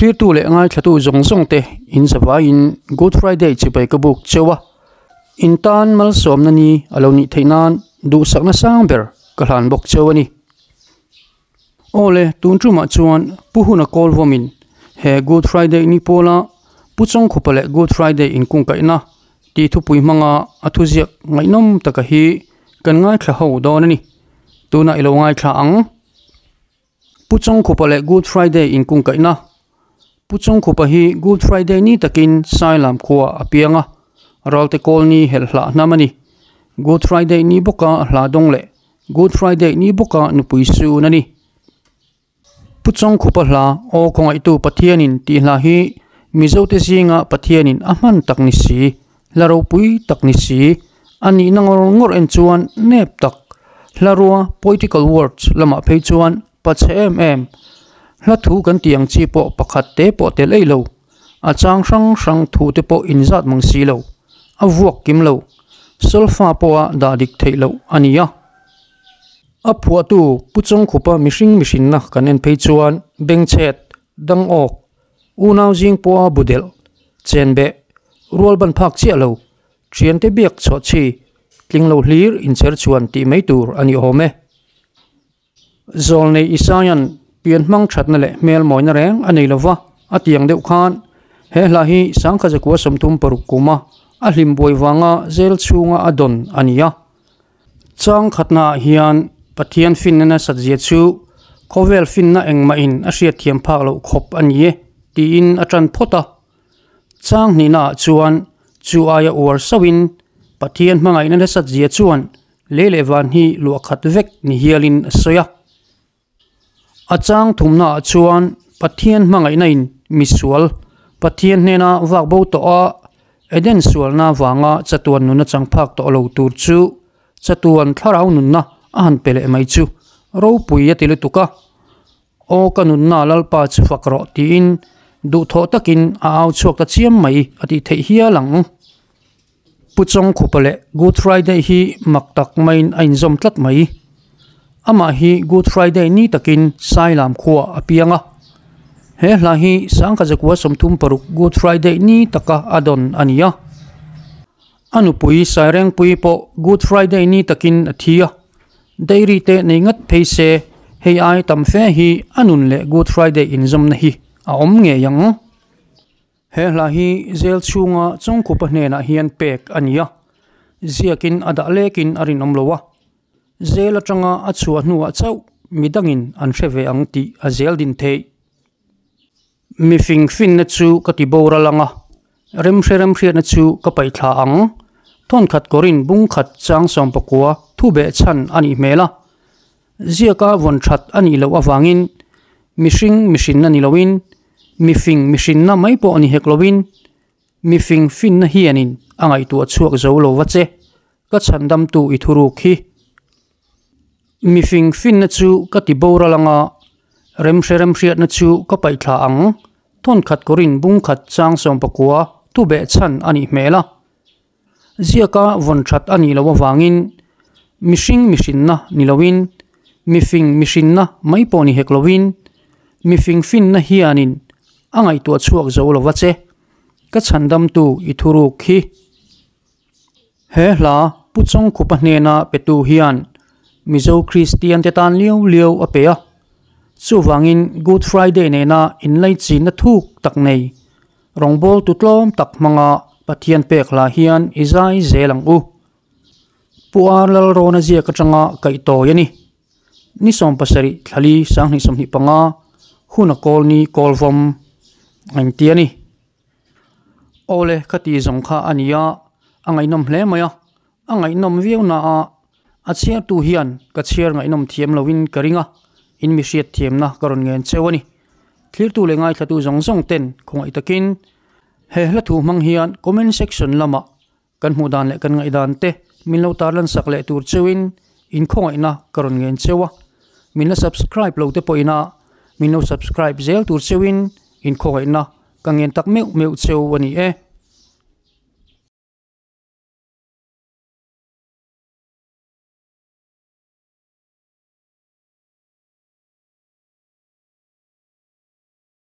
Thlirtu leh ngaithlatu zawng zawng te in zavaiin Good Friday chibai ka buk cheu a, in tan malsawmna ni a lo nih theih nan duhsakna sang ber ka hlan bawk cheu a ni. Aw le, tun tumah chuan Pu Huna kawl vawmin he Good Friday ni pawla Pu Chawngkhupa leh Good Friday inkungkaihna tih thupui hmanga a thuziak ngaihnawm taka hi kan ngaithla ho dawn a ni. Tunah i lo ngaithla ang. Pu Chawngkhupa leh Good Friday inkungkaihna Pu Chawngkhupa hi Good Friday ni takin Sailam khua a piang a, Ralte Kawlni helh hlah hnam a ni. Good Friday ni bawka hla dawng leh Good Friday ni bawka nupui sun a ni. Pu Chawngkhupa hla Aw Khawngaihtu Pathianin tih hla hi Mizote zinga Pathianin a hman tak ni si, hla ropui tak ni si, a nihna ngawr ngawr en chuan nep tak, hla rua, poetical words, lamah phei chuan pa chhe em em. Hla thu kan tih ang chi pawh pakhat te pawh tel ei lo, a chang hrang hrang thu te pawh inzat mang si lo, a vuak kim lo, solfa pawha dah dik theih loh a ni a. A phuahtu Pu Chawngkhupa mihring mihrinna kan en phei chuan bengchhet, dangawk, Unau zing pawha bu delh, chen beh, rual ban phak chiah lo, thiante biak chhuah chi, tling lo hlir incher chuan tih mai tur a ni awm e. Zawlnei Isaia'n pian hmang thatna leh hmel mawina reng a nei lova, a tiang deuh khan he hla hi Sangkhajakua 36 kuma a hlim buai vanga zel chhunga a dawn a ni a. Chang khatnaah hian Pathian finna nasat zia chu khawvel finna engmahin a hriatthiam phak loh khawp a ni e tiin a tan phawt a. Chang hnihnaah chuan chu aia uar sauhin Pathian hmangaihna nasat zia chuan lei leh van hi luah khat vek ni hialin a sawi a. A chang thumnaah chuan Pathian hmangaihna in misual, Pathian hnena vak bo tawh a, Eden sualna vanga chatuan nunna chang phak tawh lo tur chu chatuan thlarau nunna a han pe leh mai chu ropui a ti lutuk a. Aw ka nunna Lalpa chu fak rawh tiin duhthawh takin a au chhuak ta chiam mai a tih theih hial ang. Pu Chawngkhupa leh Good Friday hi mak tak maiin a inzawm tlat mai. Amah hi Good Friday ni takin Sailam khuaah a piang a. He hla hi Sangkhajakua 36 Good Friday ni taka a dawn a ni a. A nupui Sairengpuii pawh Good Friday ni takin a thi a. Dairy te nei ngat phei se hei ai tam fe hi a nun leh Good Friday inzawmna hi a awm ngei ang. He hla hi zel chhunga Chawngkhupa hnenah hian pek a ni a, ziakin a dah lekin a rinawm lo a, zel atanga a chhuah hnuah chauh midangin an hre ve ang tih a zel din theih. Mi fing finna chu ka ti boral ang a, remhre remhriatna chu ka paih thla ang. Thawnkhat kawrin bung khat chang 19 thu beh chhan a nih hmel a, ziaka vawn that a nih loh avangin mihring mihrinna ni loin Mifing mihrinna mai pawh ni hek loin mifing finna hianin a ngaihtuah chhuak zo lo va che, ka chhandamtu i thuruk hi. Mifing finna chu ka ti boral anga, remhre remhriatna chu ka paihthla ang, thawnkhat kawrin bungkhat chang 19 thu beh chhan a nih hmel a. Ziaka vawn that a nih loh avangin mihring mihrinna ni loin, mifing mihrinna mai pawh ni hek loin, mifing finna hianin a ngaihtuah chhuak zo lo va che, ka chhandamtu i thuruk hi. He hla Pu Chawngkhupa hnena petu hian Mizo Kristiante tan liau liau a pe a, chuvangin Good Friday nena inlaichinna thuk tak nei Rawngbâwl tu tlâwm tak hmanga Pathian pêk hla hian i zai zêl ang u. Pu Ar Lalrawna ziak aṭanga kaih tawi a ni. Ni 70 thlali 2025 hun a kawl ni kawlvawm a inti a ni. Awle ka ti zawng kha a ni a, a ngaihnawm hle mai a, a ngaihnawm viau na a, a chhiartu hian ka chhiar ngaihnawm thiam loin ka ring a, in mi hriat thiamna ka rawn ngen cheu a ni. Thlirtu leh ngaithlatu zawng zawng ten khawngaih takin he hla thu hmang hian comment section lamah kan hmuh dan leh kan ngaihdan te min lo tarlan sak leh tur cheuin in khawngaihna ka rawn ngen cheu a, min la subscribe lo te pawhin a min lo subscribe zel tur cheuin in khawngaihna ka ngen tak meuh meuh cheu a ni e.